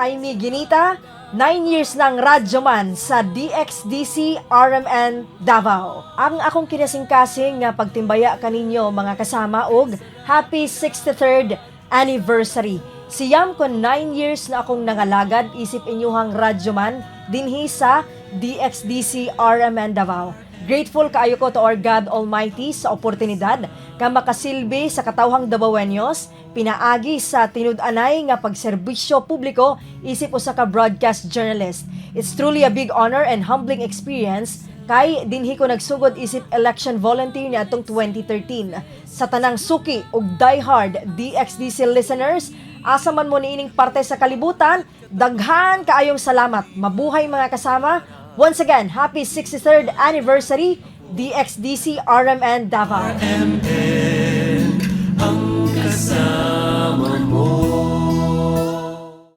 Amy Ginita, 9 years ng radyoman sa DXDC RMN Davao. Ang akong kinasingkasing nga pagtimbaya kaninyo, mga kasama, og happy 63rd anniversary. Siyam kon 9 years na akong nangalagad isip inyuhang radyoman dinhi sa DXDC RMN Davao. Grateful kaayo ko to our God Almighty sa oportunidad ka makasilbi sa katawhang Dabawenyos pinaagi sa tinud-anay nga pagserbisyo publiko isip usa ka broadcast journalist. It's truly a big honor and humbling experience kay dinhi ko nagsugod isip election volunteer niadtong 2013. Sa tanang suki ug diehard DXDC listeners, asa man mo niining parte sa kalibutan, daghan kaayong salamat. Mabuhay, mga kasama. Once again, happy 63rd anniversary, DXDC RMN Davao. RMN.